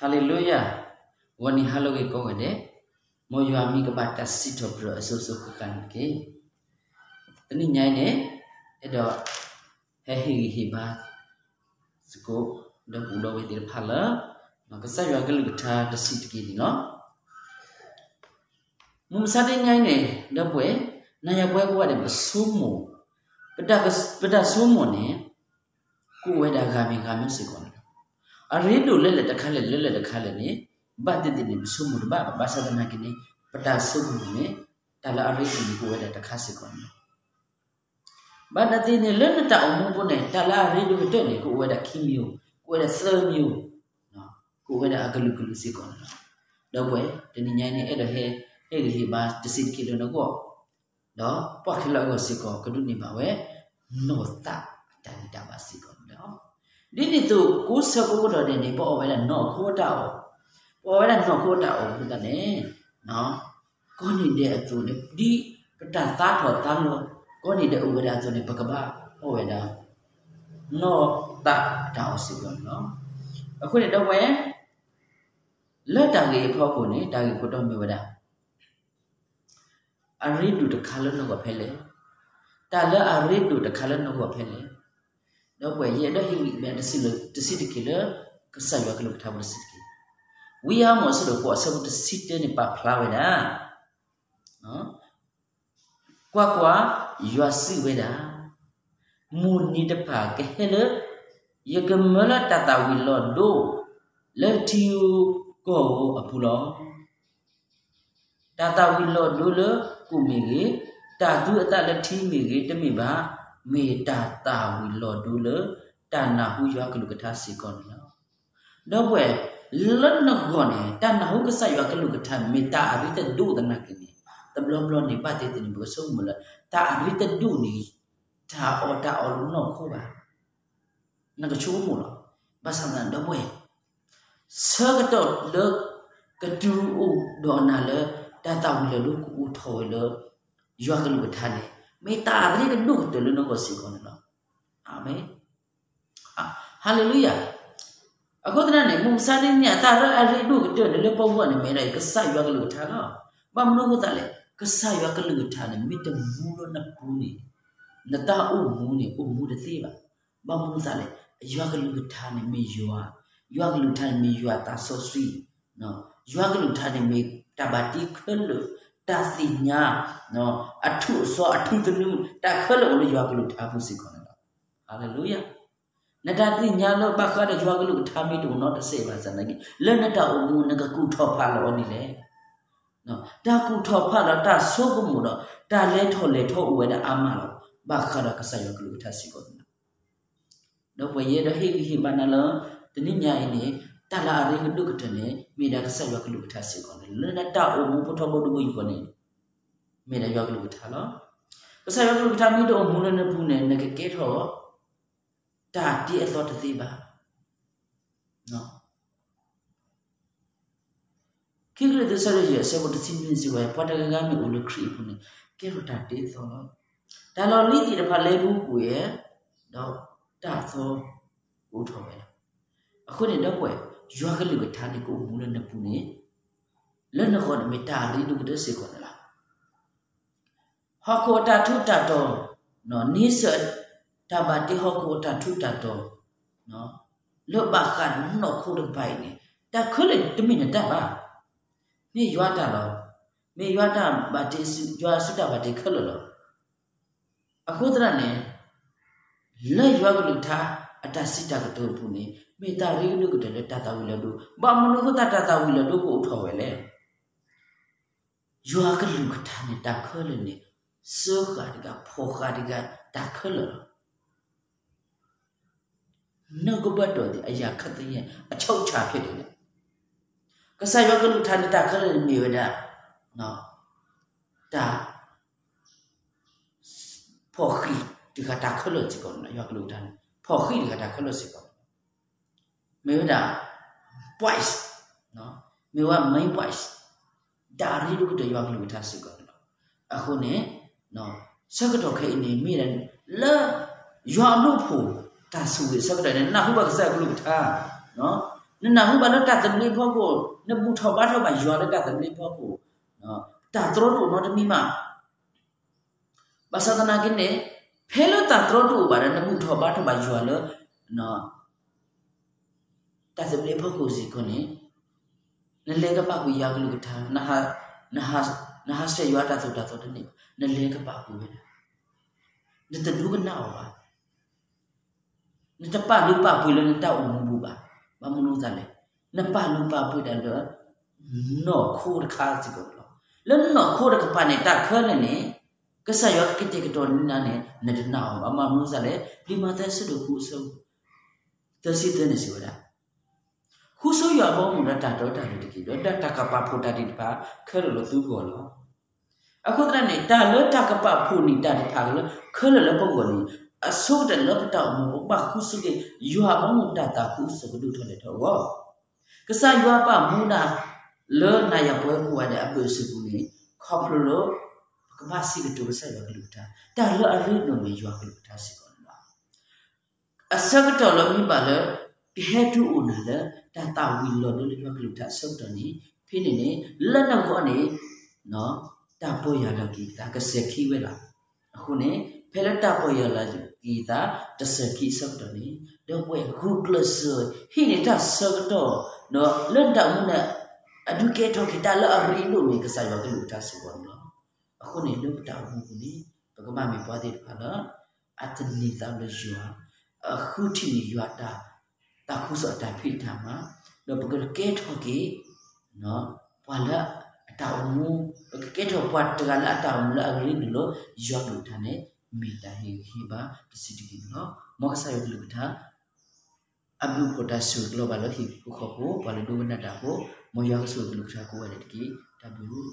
ဟါလ့လူယၤ, ဂီၤနံၤဟါလၢအဂ့ၤကိးဂၤဒဲး, မ်ယွၤအမံၤကဘၣ်တၢ်စံးထီၣ်ပတြၢၤအစိၤစိၤဃၣ်ဃၣ်န့ၣ်တက့ၢ်. တနံၤညါအံၤန့ၣ်, အဲၣ်ဒိး ဟဲဟ့ၣ်ဂံၢ်ဟ့ၣ်ဘါ သကိး ဒီပုၢ်ဒီဝဲၢ်သ့ၣ်တဖၣ်လၢ ကစၢ်ယွၤကလုၢ်ကထါတဆံးတက့ၢ်န့ၣ်လီၤ. မုၢ်မဆါတနံၤညါအံၤန့ၣ် ဒီပုၢ်ဝဲၢ်, နၤယၤပဝဲကိးဂၤဒဲး ပဆိကမိၣ်, ပတၢ်ဆိကမိၣ်န့ၣ် ကအိၣ်ဝဲဒၣ်ဂၤမံၤဂၤမံၤစ့ၢ်ကီးန့ၣ်လီၤ. အရ့ဒိၣ်လၢလဲၣ်တခါလဲၣ် လၢလဲၣ်တခါလဲၣ်န့ၣ်, ဘၣ်သ့ၣ်သ့ၣ်န့ၣ် ပဆိကမိၣ်တဘၣ်ဘၣ်. ဘၣ်ဆၣ်သနာ်က့န့ၣ် ပတၢ်ဆိကမိၣ်န့ၣ် တၢ်လၢအရ့ဒိၣ်န့ၣ် ကအိၣ်ဝဲဒၣ်တခါစ့ၢ်ကီးန့ၣ်လီၤ. ဘၣ်သ့ၣ်သ့ၣ်န့ၣ် လၢနတၢ်အိၣ်မူပူၤန့ၣ် တၢ်လၢအရ့ဒိၣ်ကတၢၢ်န့ၣ် ကအိၣ်ဝဲဒၣ်ခံမံၤ, ကအိၣ်ဝဲဒၣ်သၢမံၤ, ကအိၣ်ဝဲဒၣ်အကလုာ်ကလုာ်စ့ၢ်ကီးန့ၣ်လီၤ. ဒီပုၢ်ဝဲၢ်, တနံၤညါအံၤန့ၣ် အဲၣ်ဒိးဟဲဟ့ၣ်ဂံၢ်ဟ့ၣ်ဘါတဆံးတက့ၢ်လၢနဂီၢ်, ဒီးပှၤခဲလၢာ်အဂီၢ်စ့ၢ်ကီး ကဒိးန့ၢ်ဘၣ်ဝဲ နီၢ်သးအတၢ်ဂံၢ်တၢ်ဘါစ့ၢ်ကီးန့ၣ်လီၤ. ဒ်န့ၣ်အသိး ကိးဆၢကိးကတီၢ်ဒဲးန့ၣ် ပအီၣ်ဝဲဒၣ်နီၢ်ခိတၢ်အီၣ်, ပအီၣ်ဝဲဒၣ်နီၢ်ခိတၢ်အီၣ်အဃိသတးန့ၣ် ကိးနံၤဒဲးအသိးန့ၣ် ဒ်ပတၢ်သါထီၣ်သါလီၤ, ကိးနံၤဒဲးအိၣ်ဝဲဒၣ်အသိးန့ၣ် ပကဘၣ်အီၣ်ဝဲဒၣ် နီၢ်သးအတၢ်အီၣ်စ့ၢ်ကီးန့ၣ်လီၤ. အဃိန့ၣ်ဒီပုၢ်ဝဲၢ်, လၢတၢ်ဂ့ၢ်အဖီခိၣ်န့ၣ် တၢ်ဂ့ၢ်ခိၣ်တီမ့ၢ်ဝဲဒၣ် အရ့ဒိၣ်တခါလၢနဂီၢ်ဖဲလဲၣ်. တၢ်လၢအရ့ဒိၣ်တခါလၢနဂီၢ်ဖဲလဲၣ်. ဒီပုၢ်ဝဲၢ်, ယအဲၣ်ဒိးဟ့ၣ်ဂံၢ်ဘါတဆံးတက့ၢ်လၢ ကစၢ်ယွၤကလုၢ်ကထါပူၤတဆံးတက့ၢ်. ဝံအၤမိၣ်အဆၢဒိၣ်ဃိးအဆၢဖိတဆံတၢန့ၣ် ပာ်ဖျါဝဲဒၣ် ကွၢ်ကွၢ်, ယွၤစံးဝဲဒၣ်, မိၢ်နံၤတဖၣ်ကဟဲလၢ ယကမၢလၢတၢ်သၣ်ဝံၤလီၤဒိ လၢထံဧိၤကီၢ်ဧိၤအပူၤလီၤ. တၢ်သၣ်ဝံၤလီၤဒိလၢကိၣ်မ့ၢ်ဂ့ၤ, တၢ်သူအသးလၢထံမ့ၢ်ဂ့ၤ တမ့ၢ်ဘၣ်, မ့ၢ်တၢ်သၣ်ဝံၤလီၤဒိလၢ တၢ်နၢ်ဟူယွၤကလုၢ်ကထါစ့ၢ်ကီးန့ၣ်လီၤ. ဒီပုၢ်ဝဲၢ်, လၢနဂီၢ်န့ၣ် တၢ်နၢ်ဟူကစၢ်ယွၤကလုၢ်ကထါ မ့ၢ်တၢ်အရ့တဒိၣ်သနာ်က့န့ၣ်, တဘျီဘျီန့ၣ် ဘၣ်သ့ၣ်သ့ၣ်န့ၣ် ပကဆိကမိၣ်လၢ တၢ်အရ့တဒိၣ်န့ၣ် တၢ်အီၣ်တၢ်အီလၢနီၢ်ခိဘၣ်. နကဆိကမိၣ်လီၤ. ဘၣ်ဆၣ်သနာ်ဒီပုၢ်ဝဲၢ်, ဆၢကတီၢ်လၢ ကတုၤအိၣ်ဒီးနၤလၢ တၢ်သၣ်ဝံၤလီၤဒိကအိၣ်ထီၣ်ဝဲလၢ ယွၤကလုၢ်ကထါန့ၣ် မ့ၢ်တၢ်အရ့ကဒိၣ်ကတၢၢ်လၢနဂီၢ်စ့ၢ်ကီးန့ၣ်လီၤ. အၤမ့ၣ်. ဟါလ့လူယၤ. အဃိသတးန့ၣ် မုၢ်မဆါတနံၤအံၤ တၢ်လၢအရ့ဒိၣ်ကတၢၢ်န့ၣ် လၢပဂီၢ်န့ၣ် မ့ၢ်ဒၣ်ကစၢ်ယွၤကလုၢ်ကထါလီၤ. ဘၣ်မနုၤအဃိသတးလဲၣ်, ကစၢ်ယွၤကလုၢ်ကထါန့ၣ် မ့ၢ်တမူလၢနပူၤန့ၣ်, နတၢ်အိၣ်မူန့ၣ် အိၣ်မူတသ့ဘၣ်. ဘၣ်မနုၤအဃိသတးလဲၣ်, ယွၤကလုၢ်ကထါန့ၣ်မ့ၢ်ယွၤ, ယွၤကလုၢ်ကထါန့ၣ်မ့ၢ်ယွၤအသးစီဆှံ, ယွၤကလုၢ်ကထါန့ၣ်မ့ၢ်တၢ်ဘၣ်တ့ခဲလၢာ်, တၢ်သ့ၣ်ညါ, အထူးအစီအထူးသနူ, တၢ်ခဲလၢာ်အိၣ်လၢယွၤကလုၢ်ကထါပူၤစ့ၢ်ကီးန့ၣ်လီၤ. ဟါလ့လူယၤ. နတၢ်သ့ၣ်ညါလၢဘၣ်ဃးဒီးယွၤကလုၢ်ကထါ မ့ၢ်တအိၣ်နီတစဲးဘၣ်ဆၣ်သနာ်က့ လၢနတၢ်အိၣ်မူ နကကူၣ်ထီၣ်ဖးလီၤအီၤဒ်လဲၣ်. တၢ်ကူၣ်ထီၣ်ဖးလီၤ တၢ်ဆိကမိၣ်ဒီး တၢ်လဲၤထီၣ်လဲၤထီအိၣ်ဝဲဒၣ်အါမးလီၤ. ဘၣ်ဃးဒီးကစၢ်ယွၤကလုၢ်ကထါစ့ၢ်ကီးန့ၣ်လီၤ. ဒီးပှၤယဲဒီးဟ့ၣ်ဂံၢ်ဟ့ၣ်ဘါနၤလၢ တနံၤညါအံၤန့ၣ် တၢ်လၢအရ့ကဒိၣ်ကတၢၢ်န့ၣ် မ့ၢ်ဒၣ်ကစၢ်ယွၤကလုၢ်ကထါစ့ၢ်ကီးန့ၣ်လီၤ. လၢနတၢ်အိၣ်မူပူၤထီဘိတဘိယူၢ်ဃီန့ၣ် မ့ၢ်ဒၣ်ယွၤကလုၢ်ကထါလီၤ. ကစၢ်ယွၤကလုၢ်ကထါမ့ၢ်တအိၣ်မူလၢနပူၤန့ၣ် နကကဲထီၣ် တၢ်တ့အသီတသ့ဘၣ်. ခံကရံၣ်သူး အဆၢဒိၣ်ယဲၢ် အဆၢဖိတဆံနွံစံးဝဲ, ပှၤတဂၤဂၤမ့ၢ်အိၣ်လၢခရံာ်အပူၤန့ၣ် ကဲထီၣ်တၢ်တ့အသီလီၤ. တၢ်လီၢ်လံၤသ့ၣ်တဖၣ်လဲၤပူၤကွံာ်ဝဲ, ဒီးတၢ်အသီကအိၣ်ထီၣ်ဝဲလီၤ. အဃိန့ၣ်ဒီပုၢ်ဝဲၢ်, ယွၤကလုၢ်ကထါန့ၣ် ကအိၣ်မူလၢနပူၤန့ၣ် လၢနဂီၢ်န့ၣ်မ့ၢ်တၢ်အရ့ဒိၣ်ကတၢၢ်စ့ၢ်ကီးန့ၣ်လီၤ. ဟီၣ်ခိၣ်အတၢ်ထူးတၢ်တီၤ, န့ဆၢၣ်တၢ်ဘၣ်တ့ဟီၣ်ခိၣ်အတၢ်ထူးတၢ်တီၤ, လၢဘၣ်ဃးဒီးနီၢ်ခိတကပၤအံၤန့ၣ် တၢ်ခဲလၢာ်တမ့ၢ်နတၢ်ဘၣ်. မ့ၢ်ယွၤတၢ်လီၤ. မ့ၢ်ယွၤတၢ်ဘၣ်တ့, ယွၤစုတၢ်ဘၣ်တ့ခဲလၢာ်လီၤ. အဃိသတးန့ၣ် လၢယွၤကလုၢ်ကထါအတၢ်စံးတၢ်ကတိၤအပူၤန့ၣ် မ့ၢ်တၢ်ရ့ဒိၣ်ကတၢၢ်လၢတၢ်သၣ်ဝံၤလီၤဒိ, ဘၣ်မနုၤအဃိသတးတၢ်သၣ်ဝံၤလီၤဒိကအိၣ်ထီၣ်ဝဲလဲၣ်. ယွၤကလုၢ်ကထါန့ၣ် တၢ်ခဲလၢာ်န့ၣ် စၢဃာ်တဂၤ ဖီၣ်ဃာ်တဂၤ တၢ်ခဲလၢာ်လီၤ. နကဘၣ်ဒိးသ့ၣ် အရာခတ်သိမ်း အချုပ်အခြာဖြစ်တယ်. ကစၢ်ယွၤကလုၢ်ကထါန့ၣ် တၢ်ခဲလၢာ်န့ၣ်မ့ၢ်ဝဲဒၣ် တၢ် ဖီၣ်ဃာ်တဂၤတၢ်ခဲလၢာ်စ့ၢ်ကီးန့ၣ်လီၤ. ယွၤကလုၢ်ကထါန့ၣ် ဖီၣ်ဃာ်တဂၤတၢ်ခဲလၢာ်စ့ၢ်ကီးန့ၣ်လီၤ. မ့ၢ်ဝဲဒၣ် point, မ့ၢ်ဝဲ main point, တၢ်အရ့ဒိၣ်ကတၢၢ်ယွၤကလုၢ်ကထါစ့ၢ်ကီးန့ၣ်လီၤ. အဃိန့ၣ် ဆၢကတီၢ်ခဲအံၤန့ၣ် မ့ၢ်ဒၣ်လၢ ယွၤအဘျုးအဖှိၣ်တၢ်ဆိၣ်ဂ့ၤအဆၢကတီၢ်န့ၣ် နၢ်ဟူဘၣ်ကစၢ်ယွၤကလုၢ်ကထါ, နနၢ်ဟူဘၣ်လၢတၢ်သဘျ့ဖီခိၣ်, နဘူၣ်ထီၣ်ဘါထီၣ်ဘၣ်ယွၤလၢတၢ်သဘျ့ဖီခိၣ်, တၢ်တြီတအိၣ်နီတမံၤမး. ဘၣ်ဆၣ်သနာ်က့န့ၣ်, ဖဲလၢတၢ်တြီတအိၣ်ဘၣ်ဒီး နဘူၣ်ထီၣ်ဘါထီၣ်ဘၣ်ယွၤလၢ တၢ်သဘျ့ဖီခိၣ်စ့ၢ်ကီးန့ၣ်, နလဲၤကပာ်ကွံာ်ယွၤကလုၢ်ကထါ, နဟးဆှဲးယွၤတၢ်သိၣ်တၢ်သီတန့ၢ်ဘၣ်, နလဲၤကပာ်ကွံာ်ဝဲဒၣ်, နတဒိကနၣ်အီၤဘၣ်. နတပာ်လုၢ်ပာ်ပှ့ၤလၢနတၢ်အိၣ်မူပူၤဘၣ်. ဘၣ်မနုၤအဃိလဲၣ်, နပာ်လုၢ်ပာ်ပှ့ၤဒၣ်လၢ နီၢ်ခိတခါစ့ၢ်ကီးလီၤ. လၢနီၢ်ခိတကပၤန့ၣ် တၢ်ခဲလၢာ်န့ၣ် ကစၢ်ယွၤကကတဲာ်ကတီၤနၤန့ၣ် နတနာ်အီၤဘၣ်. ဘၣ်မနုၤအဃိလဲၣ်, လံာ်မးသဲအဆၢဒိၣ်ဃုအဆၢ သၢဆံသၢန့ၣ်စံးဝဲဒၣ်, ဃုဆိယွၤအဘီအမုၢ်ဒီးတၢ်တီတၢ်လိၤတက့ၢ်, ဒီးတၢ်ကပာ်ဖှိၣ်တၢ်သ့ၣ်တဖၣ် ခဲလၢာ်လၢသုဂီၢ်လီၤ. အဃိသတးန့ၣ် တၢ်လၢတၢ်ကပာ်ဖှိၣ်န့ၣ် တၢ်တဖၣ်လၢ ခဲလၢာ်လၢပဂီၢ်န့ၣ်, အဆိကတၢၢ်လၢပတၢ်အိၣ်မူ ပကဘၣ်ဃုဆိက့ၤ ယွၤအဘီအမုၢ်တၢ်သးခုကစီၣ်ကဒိၣ်ထီၣ်လဲၢ်ထီၣ်အဂီၢ်, ကစၢ်ယွၤပာ်မူဒၣ် လၢနၤယၤပဝဲကိးဂၤဒဲးအဘၢၣ်စၢၤပူၤန့ၣ်, ခီဖျိလၢ ပကဘၣ်စံးကတိၤကစၢ်ယွၤကလုၢ်ကထါ, တၢ်လၢအရ့ဒိၣ်န့ၢ်ယွၤကလုၢ်ကထါစ့ၢ်ကီးန့ၣ်လီၤ. အဆၢကတီၢ်လၢမ့ၢ်ဘၣ်လၢ ကဟဲတုၤအိၣ်နၤလၢ တၢ်သၣ်ဝံၤလီၤဒိလၢယွၤကလုၢ်ကထါအဆၢကတီၢ်န့ၣ်, ဖဲန့ၣ်န့ၣ် လၢနဂီၢ်န့ၣ် တၢ်ပီၢ်ယၢ်လီၤက့ၤသး ကစၢၢ်ခံဝဲလီၤ. အဃိန့ၣ် ဖဲလၢတၢ်ပီၢ်ယၢ်လီၤက့ၤသး တစၢၢ်ခံအဆၢကတီၢ်န့ၣ်, ဒီပုၢ်ဝဲၢ်ဂုာ်ကျဲးစၢး ဟံးန့ၢ်တၢ်ဆၢကတီၢ် ဒီးလၢနတၢ်အိၣ်မူန့ၣ် အဒုးကဲထီၣ်က့ၤတၢ်လၢအရ့ဒိၣ်န့ၢ် ကစၢ်ယွၤကလုၢ်ကထါစ့ၢ်ကီးန့ၣ်လီၤ. အဃိန့ၣ် လၢပတၢ်အိၣ်မူပူၤန့ၣ် ပကဘၣ်မ့ၢ်ပှၤသ့ၣ်တဖၣ်လၢ အသန့ၤသးလၢယွၤ, အဃုထံၣ်န့ၢ်ယွၤတၢ် သးခုကစီၣ်အတၢ်ဖံးတၢ်မၤ, ဒီးပကကဲထီၣ်က့ၤ ပှၤလၢအတၢ်အိၣ်မူ, ပကကဲထီၣ်ပှၤတဂၤလၢအတၢ်အိၣ်မူလၢအရ့ဒိၣ်လၢယွၤကလုၢ်ကထါန့ၣ် မ့ၢ်တၢ်ဟ့ၣ်ဂံၢ်ဟ့ၣ်ဘါတဆံးတက့ၢ်န့ၣ်လီၤ. မ်ကစၢ်ယွၤကလုၢ်ကထါ အဘျုးအဖှိၣ်တၢ်ဆိၣ်ဂ့ၤကလီၤဘၣ်လၢဟံၣ်ဖိဃီဖိ ပှၤလၢဒိကနၣ်တၢ်ဖိ, မ်ယွၤကဆိၣ်ဂ့ၤကလုၢ်ကထါကိးဂၤဒဲးတက့ၢ်. တၢ်ဘျုး